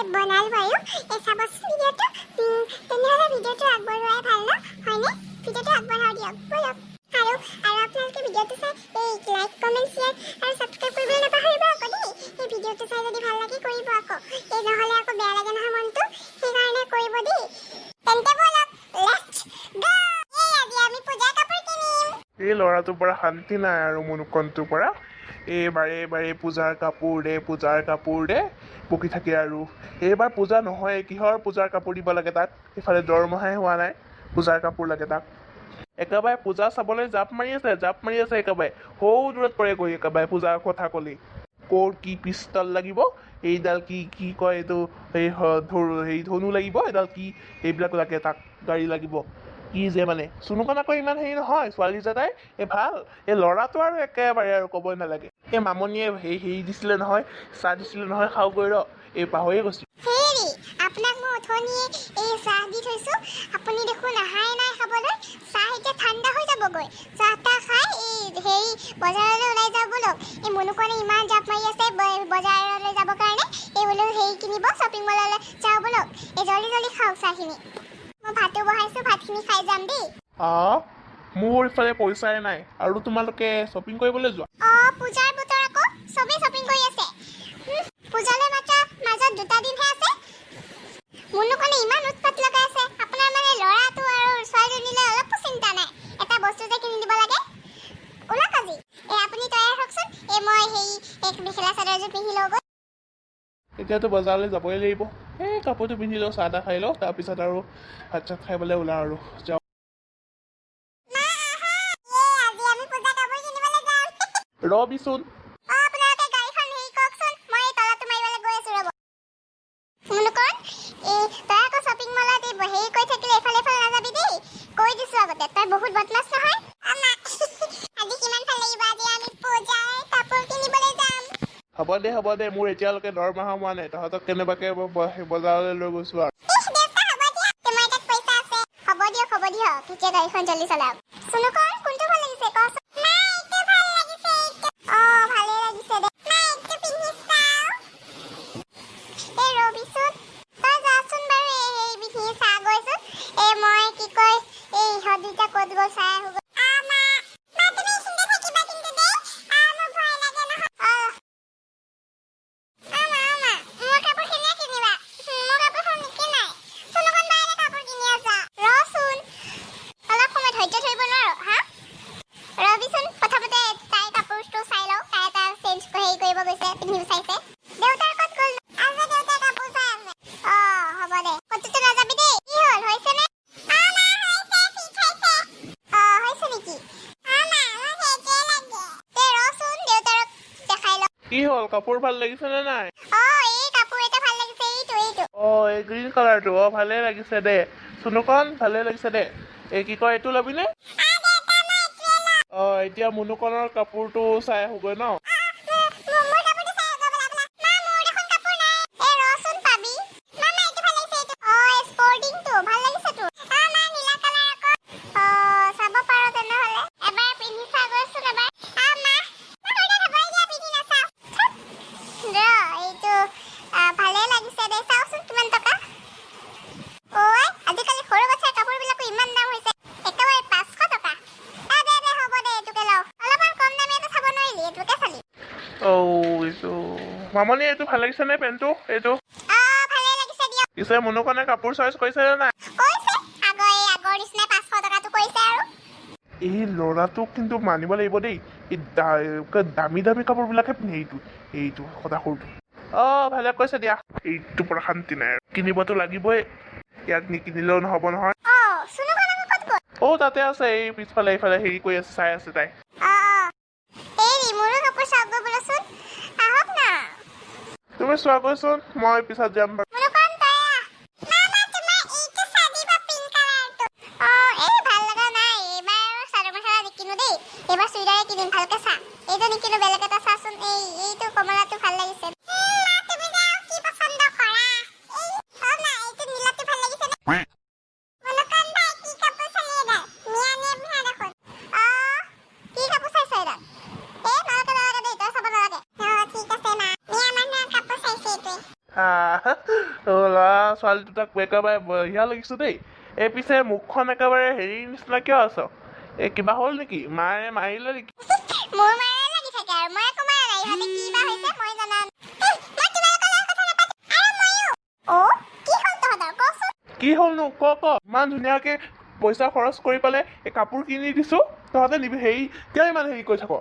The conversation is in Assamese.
এই বনালোঁ আৰু এই চাবচোন ভিডিঅ'টো। তেনেহ'লে ভিডিঅ'টো আগবঢ়োৱাই ভাল ন, হয়নে? ভিডিঅ'টো আগবঢ়াওঁ দিয়ক, ব'লক। আৰু আৰু আপোনালোকে ভিডিঅ'টো চাই এই লাইক, কমেণ্ট, শ্বেয়াৰ আৰু ছাবস্ক্ৰাইব কৰিবলৈ নাপাহৰিব আকৌ দেই। এই ভিডিঅ'টো চাই যদি ভাল লাগে কৰিব আকৌ। এই নহ'লে আকৌ বেয়া লাগে নহয় মনটো, সেইকাৰণে কৰিব দেই। তেন্তে ব'লক, let's গ'। এই আজি আমি পূজাৰ কাপোৰ কিনিম। এই ল'ৰাটোৰ পৰা শান্তি নাই আৰু মুনুকণটোৰ পৰা। এই বাৰে বাৰে পূজাৰ কাপোৰ দে, পূজাৰ কাপোৰ দে বকি থাকে। আৰু এইবাৰ পূজা নহয়, কিহৰ পূজাৰ কাপোৰ দিব লাগে তাক? ইফালে দৰমহাই হোৱা নাই, পূজাৰ কাপোৰ লাগে তাক। একেবাৰে পূজা চাবলৈ জাপ মাৰি আছে, জাপ মাৰি আছে একেবাৰে। সৌ দূৰত পৰে গৈ একেবাৰে পূজাৰ কথা ক'লেই। ক'ৰ কি পিষ্টল লাগিব, এইডাল কি কি কয় এইটো, এই সেই ধনু লাগিব, এইডাল কি, এইবিলাক লাগে তাক। গাড়ী লাগিব, কি যে মানে। চুনুকণ আকৌ ইমান হেৰি নহয়, ছোৱালী যে তাই, এই ভাল। এই ল'ৰাটো আৰু একেবাৰে আৰু ক'বই নালাগে। এই মামনিয়ে হেৰি হেৰি দিছিলে নহয়, চাহ দিছিলে নহয়, খাওঁগৈ ৰ। এই পাহৰিয়ে গৈছোঁ। হেৰি, আপোনাক মই অথনিয়ে এই চাহ দি থৈছোঁ, আপুনি দেখোন অহাই নাই খাবলৈ। চাহ এতিয়া ঠাণ্ডা হৈ যাবগৈ। চাহ তাহ খাই এই হেৰি বজাৰলৈ ওলাই যাওঁ ব'লক। এই মনুকণে ইমান জাপ মাৰি আছে বজাৰলৈ যাবৰ কাৰণে, এই বোলো হেৰি কিনিব, শ্বপিং মললৈ যাওঁ ব'লক। এই জলদি জলদি খাওক চাহখিনি। মই ভাতো বহাইছোঁ, ভাতখিনি খাই যাম দেই। মোৰ ইফালে পইচাই নাই আৰু তোমালোকে শ্বপিং কৰিবলৈ যোৱা। অঁ, পূজাৰ বতৰ আকৌ, চবেই শ্বপিং কৰি আছে। পূজালৈ মাত্ৰ মাজত দুটা দিনহে আছে। মুনুকণে ইমান উৎপাত লগাই আছে। আপোনাৰ মানে ল'ৰাটো আৰু ছোৱালীজনীলৈ অলপো চিন্তা নাই, এটা বস্তু যে কিনি দিব লাগে। ওলাওক আজি। এই আপুনি তৈয়াৰ হওকচোন। এই মই হেৰি এই মেখেলা চাদৰযোৰ পিন্ধি লওঁগৈ। এতিয়াতো বজাৰলৈ যাবই লাগিব। এই কাপোৰটো পিন্ধি লওঁ, চাহ তাহ খাই লওঁ, তাৰপিছত আৰু ভাত চাত খাই পেলাই ওলাওঁ আৰু যাওঁ। মা, আহা। এই আজি আমি পূজা কাপোৰ কিনিবলৈ যাম। ৰবিচোন। অ, আপোনালোকে গাড়ীখন হেৰি কওকচোন, মই এই তলাটো মাৰিবলৈ গৈ আছো, ৰ'ব। মুনুকণ, এই তই আকৌ শ্বপিং মলত এই হেৰি কৰি থাকিলে এইফালে এইফালে নাযাবি দেই, কৈ দিছো আগতে। তই বহুত বদমাছ নহয়। আমা, আজি কিমান ভাল লাগিব, আজি আমি পূজাৰ কাপোৰ কিনিবলৈ যাম। হ'ব দে, হ'ব দে। মোৰ এতিয়ালৈকে দৰমহা হোৱা নাই, তহঁতক কেনেবাকে বজাৰলৈ লৈ গৈছো আৰু। ইহ দেউতা, হ'ব দিয়া, তোমাৰ তাত পইচা আছে। হ'ব দিয়ক, হ'ব দিয়ক। এতিয়া গাড়ীখন জলদি চলাওক। চুনুকণ, কোনটো ভাল লাগিছে কচোন? মা, এইটো ভাল লাগিছে, এইটো। অ, ভালেই লাগিছে দে। মা, এইটো পিন্ধি চাওঁ। এই ৰবিচোন, তই যাচোন বাৰু, এই হেৰি পিন্ধি চাগৈচোন। এই মই কি কয়, এই ইহঁত দুইটা ক'ত গ'ল চাই আহোগৈ। আ মা, মা, তুমি এইখিনিতে থাকিবা কিন্তু দেই। মোৰ ভয় লাগে নহয়। অ অ মা, অ মা, মোৰ কাপোৰখিনিয়ে কিনিবা। মোৰ কাপোৰখন নিকিনাই। চুনুকণ বাইৰে কাপোৰ কিনি আছা। ৰচোন, অলপ সময় ধৈৰ্য ধৰিব নোৱাৰ হা? ৰবিচোন, প্ৰথমতে তাইৰ কাপোৰটো চাই লওঁ। তাই এটা চেঞ্জ হেৰি কৰিব গৈছে, পিন্ধিব চাইছে। দেউতাৰ ক'ত গ'ল? আছে, দেউতাই কাপোৰ চাই আছে। অ, হ'ব দে, ক'তোতো নাযাবি দেই। কি হ'ল, হৈছেনে? অ মা, হৈছে, ফিট হৈছে। অ, হৈছে নেকি? অ মা, মোক সেইটোৱে লাগে। দে, ৰচোন, দেউতাৰক দেখাই লওঁ। কি হ'ল, কাপোৰ ভাল লাগিছে নে নাই? অ, এই কাপোৰ এটা ভাল লাগিছে, এইটো, এইটো। অ, এই গ্ৰীণ কালাৰটো। অ, ভালেই লাগিছে দে চুনুকণ, ভালেই লাগিছে দে। এই কি কয়, এইটো ল'বিনে? আ দেউতা, মই এইটোৱে ল'ম। অ, এতিয়া মুনুকণৰ কাপোৰটো চাই আহোগৈ ন? মোৰ কাপোৰটো চাই আহোগৈ, ব'লা ব'লা। মা, মোৰ দেখোন কাপোৰ নাই। এই ৰচোন, পাবি। মা, এইটো ভাল লাগিছে, এইটো। অ, এই স্পৰ্টিংটো ভাল লাগিছে তোৰ। অ মা, নীলা কালাৰ আকৌ। অ, চাব পাৰ তেনেহ'লে। এবাৰ পিন্ধি চাগৈচোন এবাৰ। আ মা, মোৰ তাত হ'ব দিয়া, পিন্ধি নাচাওঁ। ৰ, এইটো ভালেই লাগিছে দে। চাওচোন কিমান টকা। ঐ, আজিকালি সৰু বাচ্ছাৰ কাপোৰবিলাকো ইমান দাম হৈছে, একেবাৰে 500 টকা। আ দে দে, হ'ব দে, এইটোকে লওঁ। অলপমান কম দামী এটা চাব নোৱাৰিলি? এইটোকে চালি। অ, এইটো মামনি, এইটো ভাল লাগিছে নে পেণ্টটো এইটো? অ, ভালেই লাগিছে দিয়ক। পিছে মুনুকণে কাপোৰ চইচ কৰিছে নে নাই? কৈছে, আগৰ এই আগৰ নিচিনাই 500 টকাটো কৰিছে আৰু। এই ল'ৰাটোক কিন্তু মানিব লাগিব দেই। এই দামী দামী কাপোৰবিলাকহে পিন্ধে। এইটো এইটো সদা সৰুটো। অ, ভালে কৈছে দিয়া। এইটোৰ পৰা শান্তি নাই আৰু, কিনিবতো লাগিবই ইয়াক, নিকিনিলেও নহ'ব নহয়। অ, চুনুকণ আকৌ ক'ত গ'ল? অ, তাতে আছে, এই পিছফালে এইফালে হেৰি কৰি আছে, চাই আছে তাই। অ অ, হেৰি, মোৰো কাপোৰ চাওকগৈ বোলোচোন, আহক না। তুমি চোৱাগৈচোন, মই পিছত যাম বাৰু। মুনুকণ, তই আহ। মা মা, তোমাৰ এইটো চাদিবা, পিংক কালাৰটো। অ, এই ভাল লগা নাই। এইবাৰ আৰু চাদৰ মেখেলা নিকিনো দেই, এইবাৰ চুইদাৰে কিনিম। ভালকে চা, এইটো নিকিনো, বেলেগ এটা চাচোন। এই এইটো কমলাটো ভাল লাগিছে। মা, তুমি যে আৰু কি পচন্দ কৰা। এই অ মা, এইটো নীলাটো ভাল লাগিছে নে? মুনুকণ ভাই, কি কাপোৰ চালি এডাল? মিয়া মিয়া পিন্ধা দেখোন। অ, কি কাপোৰ চাইছ এডাল? এই নালাগে, নালাগে দেই, তই চাব নালাগে। অ, ঠিক আছে মা। মিয়া মানুহৰ কাপোৰ চাইছে এইটোৱে। আহ, ল'ৰা ছোৱালী দুটাক একেবাৰে বঢ়িয়া লাগিছে দেই। এই পিছে মুখখন একেবাৰে হেৰিৰ নিচিনা কিয় আছ? এই কিবা হ'ল নেকি? মায়ে মাৰিলে নেকি? মোৰ মাৰে লাগি থাকে আৰু, মই একো মাৰা নাই। ইহঁতে কি বা হৈছে মই জনা নাই। এই, মই তোমালোকৰ লগত কথা নাপাতো। আৰু ময়ো। অ, কি হ'ল তহঁতৰ, কচোন? কি হ'লনো ক ক। ইমান ধুনীয়াকে পইচা খৰচ কৰি পেলাই এই কাপোৰ কিনি দিছো, তহঁতে নিবি হেৰি কিয় ইমান হেৰি কৰি থাক?